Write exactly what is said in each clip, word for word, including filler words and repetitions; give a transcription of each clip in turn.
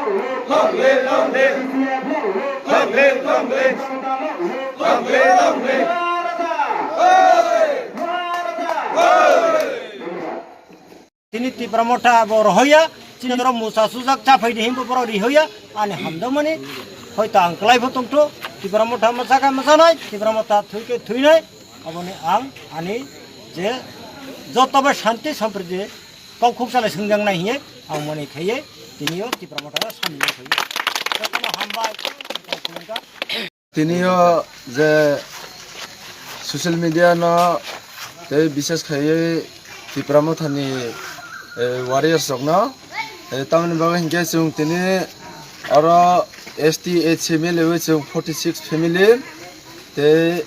Long live, long live. Long live, long live. Long live, long live. Tini Tipra Motha bo rohoya, chini oro musa sujak chaphai di himbo borok rihoya, ani hamdamani, hoito ang kwlai bo tongtho, Tipra Motha mwsakha mwsanai, Tipra Motha thwikhe thwinai, aboni ang ani je jotobo shanti sampriti kok khuksa le swngjak nai hiye, ang moni khaiye, tini o Tipra Motha samni khaiye. Jotono hambai, khulumkha. Tini o je social media no tei bises khaiwi Tipra Mothani, eh, warriors rokno, eh, tamoni bagwi hinkhe chwng tini oro S T eight family wi chwng forty six family tei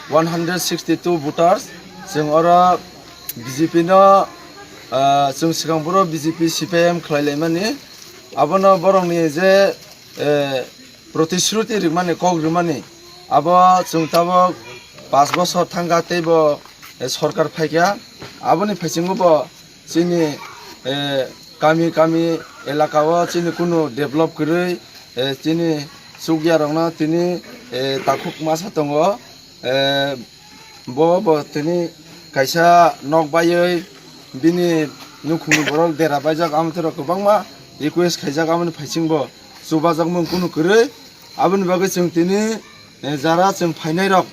one hundred sixty two voters chwng oro B J P no, ah, chwng swkang phuru B J P C P I M khlai laimani abono borokni je, eh, protishruti rimani, kok rimani, abo chwng tabok pash bosor thangkha teibo, eh, sorkar phaikha. Aboni phaisingo bo chini, eh, kami kami elaka o chini kunu develop kwrwi, eh, chini chukya rokno tini, eh, takhuk masa tongo. Eh, bo, bo tini kaisa nok baiwi bini nukhungni borok dera baijak, amtwrok kwbangma request khaijak, amoni phaichingbo chubajakmung kunu kwrwi. Aboni bagwi chwng tini, eh, jara chwng phainairok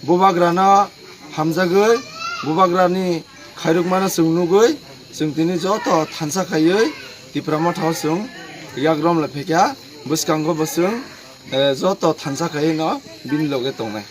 bubagrano hamjagwi, bubagrani khairokmano chwng nugwi, chwng tini joto thansa khaiwi Tipra Mothao chwng yak romlai phaikha, bwskango bo chwng, eh, joto thansa khaiwi no bini loge tongnai.